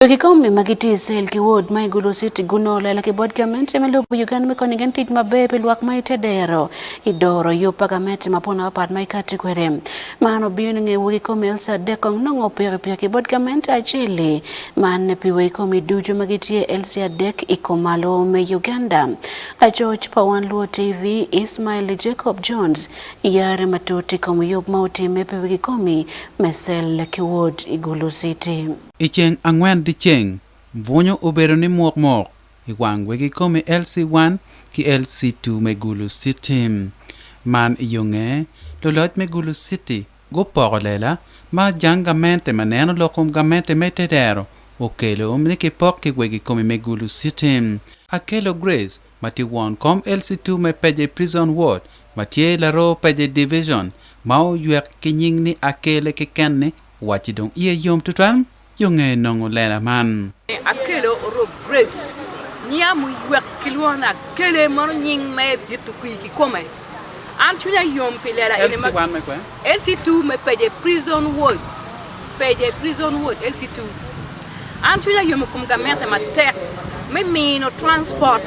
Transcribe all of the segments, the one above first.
Wegi komi ma gitye i cel ki wod ma i Gulu City gunongo lela ki bot gamente me lobo Uganda me konyo gin tic maber pi lwak ma ite dero i doro yub pa gamente mapol mapat ma ikati kwede. Man obino nge wegi komi LC adek kong nongo pikipiki ki bot gamente acel-li. Man pi wegi komi ducu ma gitye LC adek i kumalo me Uganda. Lacoc pa Wan Luo TV Ismail Jacob Jones yare matut i kom yub ma otimme pi wegi komi me cel ki wod i Gulu City. I ceng angwen dyeceng, bwunyo obedo ni muk muk i wang wegi komi LC1 ki LC2 me Gulu City. Man i yo nge, luloc me Gulu City gupoko lela ma jang gamente ma neno lok kom gamente me tedero okelo ni kipok ki wegi komi me Gulu City. Akello Grace ma tye won kom LC2 me Pece Prison Ward ma tye laroo Pece Division ma oywek ki nying ni Akele keken-ni Wacci dong iye yom tutwal yo nge nongo lela man. Akelo Orop Grace nyiya muywek kilwongo ni Akele mano nying me bito kwir kikome. An cwinya yom pi lela eni ma LC1 me kwe? LC2 me Pece Prison Ward Pece Prison Ward LC2 An cwinya yom i kom gamente matek me mino transport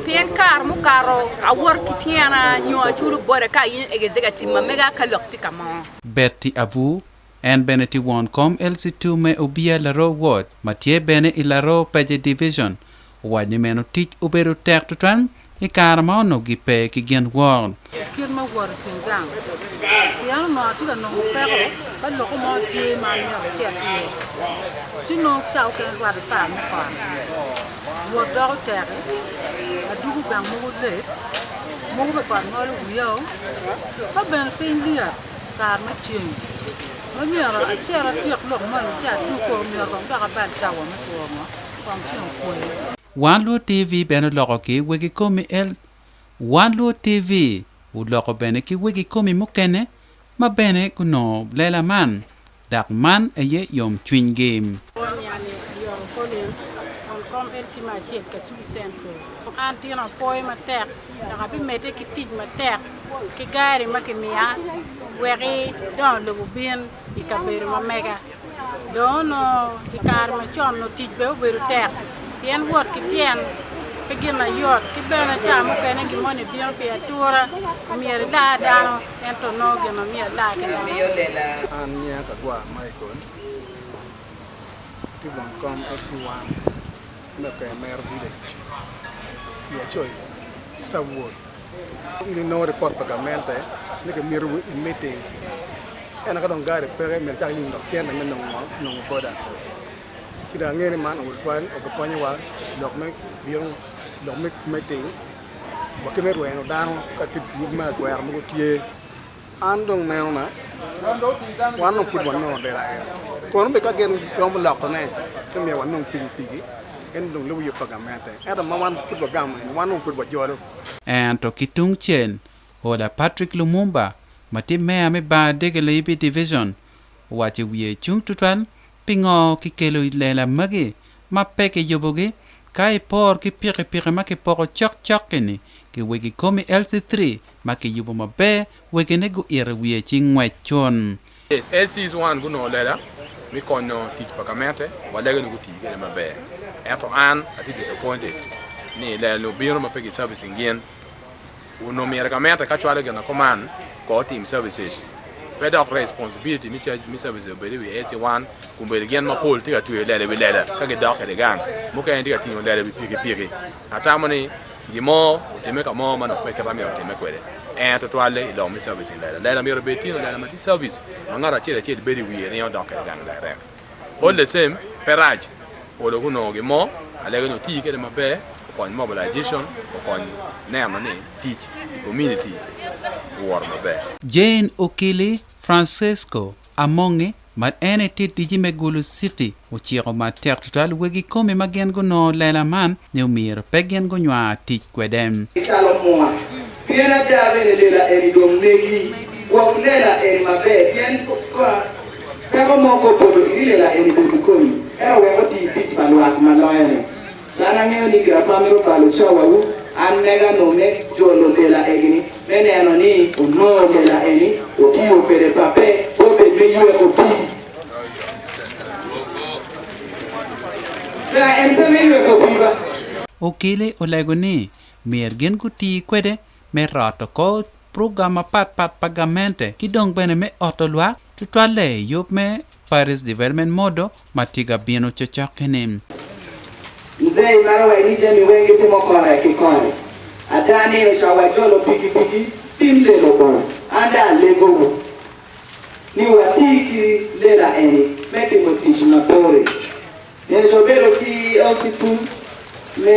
pien kare mukato awoto ki tyena nyo aculo boda ka ayenyo executive ma mega ka lok tye ka mo. Betty Abu, en bene tye won kom LC2 me Obia Laroo Ward ma tye bene i Laroo Pece Division, owaco ni meno tic obedo tek tutwal i kare ma onongo gipe ki gin wot. Kit me wot i kin gang, pien onongo atye ka nongo peko ka loko mo tye ma myero acit iye, ci nongo ca okene rwatte ki kare me kot, wot doko tek-ki, adwogo gang mogo late, mogo bene kot ngolo wiya-o, ka bene piny lyet. Kare me ceng ma myero acit atyek lok moni ci adug kong myero kong dok abal cawa me kwo ngo kong ceng okwe. Wan Luo TV bene oloko ki wegi komi el Wan Luo TV oloko bene ki wegi komi mukene ma bene gunongo lela man dok man aye yom cwinygi. Oniang ni Ayoro Colin, won kom LC me acel Kasubi Central. An tino apwoyo matek dok abimedde ki tic matek ki gari ma kimiya wek dongo lobo obin i kabedo ma mega. Dong onongo i kare macon onongo tic bene obedo tek pien wot ki tyen pe gin mayot ki bene ca mukene gin moni bino pi atura myero ilar dano ento nongo gin ma myero ilar ki dano. An nyinga Kagwa Michael, atye won kom LC1 me Oker-Mero Village i Acholi Sub-Ward. In inongo ripot pa gamente ni kimitowu i miting ento ka dong gari peke myero icak yenyo dok cente me nongo boda. Ci dong angeyo ni man tutwal obikonyowa i lok me bino i lok me miting wa ki me rweno dano ka yub me agwera mogo tye. An dong nenona wan dong pud wanongo lela eno kono bene ka gin romo lokone ci myero wanong pikipiki en dong lubo yub pa gamente ento ma wan pud wagamo eni wan dong pud wajolo. Ento ki tung cel, Ola Patrick Lumumba ma tye meya me bar Dege Layibi Division owaco wiye cung tutwal pingo kikelo lela magi ma pe kiyubogi ka ipor ki pikipiki ma kipoko cokcok-ki-ni ki wegi komi LC3 ma kiyubo maber wegine guito wiye ci ngwec cun. Yes, LCs wan gunongo lela me konyo tic pa gamente, walego ni guti kwede maber. Ento an atye disappointed ni lela-ni obino ma pe ki servicing gin. Onongo myero gamente ka cwalo gin ma kuman ko otim services. Pe dok responsibility me charge me services obed i wi LC wan kun bedo gin mapol tye ka tweyo lela i wi lela ka gidok kwede gang. Mukene tye ka tingo lela i wi pikipiki. Atamo ni gin mo otimme ka mo ma nongo pe kit ma myero otimme kwede. En tutwalle i lok me servicing lela. Lela myero obed tino lela ma tye service ma ngat acel acel bedo i wiye ringo dok kwede gang direct. All the same pe rac olo gunongo gin mo alego ni oti kwede maber okony mobilization okony neno ni tic i community owoto maber. Jane Okili Francesco Amongi ma en aye tye ticci me Gulu City ociko matek tutwal wegi komi ma gin gunongo lela man ni omyero pe gin gunywar tic kwede. Calo mwa, pien ada bene lela eni dong megi. Gwok lela eni maber, pien ka peko mo kopoto iri lela eni bedo konyi, ento wek oti tic pa lwak ma loyo-ni. An angeyo ni gira pe amito balo cawawu, an mega nongo me jolo lela egi-ni, me neno ni onongo lela eni otiyo kwede pa pe obed me yweko pii. Lela en pe me yweko pii ba. Okili olego ni myero gin guti kwede me roto kor program mapatpat pa gamente ki dong bene me oto lwak, tutwalle i yub me Parish Development Model ma tye ka bino cokcok-ki-ni. Mzee imaro wek ni jami weng gitimo kore ki kore. Ada nino ca wajolo pikipiki tim lelo bor. An dong alegowu ni wati ki lela eni me timo tic mapore. Nino ca obedo ki LC Tools me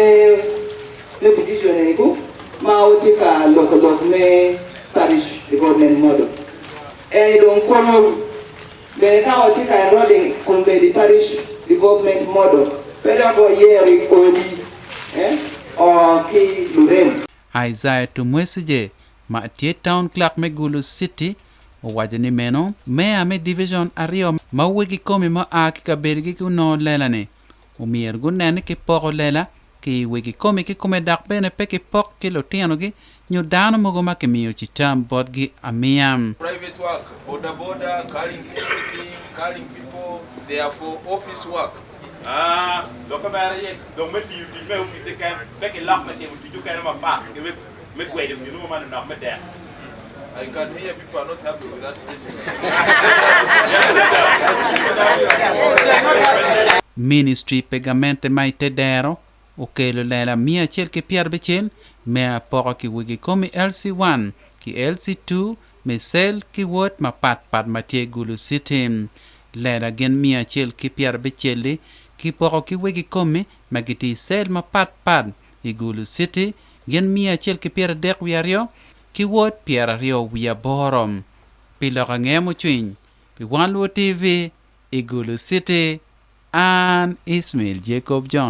me division eni ku ma otye ka loko lok me Parish Development Model. Eni dong konyowu. Bene ka watye ka enrolling i kombeddi Parish Development Model, pe dok wayero i odi or ki lurem. Isaiah Tumwesigye ma tye Town Clerk me Gulu City owaco ni meno meya me division aryo ma wegi komi ma oa ki kabedogi ki onongo lela-ni omyero gunen ni kipoko lela ki i wegi komi kikome dok bene pe kipok ki lutinogi nyo dano mogo ma kimiyo citam botgi amiya. Private work, boda boda, carrying everything, carrying people, they are for office work. Lokke mere aye dong me tiyo tic me opic keken, pe kilok me timo tic okene mapat ki me gwedo gin mo manonok me dek. I can hear people are not happy with that statement. Ministry pe gamente ma ite dero okelo lela 160 me apoka ki wegi komi LC1 ki LC2 me cell ki ward mapat pat ma tye Gulu City. Lela gin 150-li kipoko ki wegi komi ma gitye i cell mapat pat i Gulu City gin 132 ki ward 28. Pi lok angeya mucwiny pi Wan Luo TV i Gulu City, an Ismail Jacob John.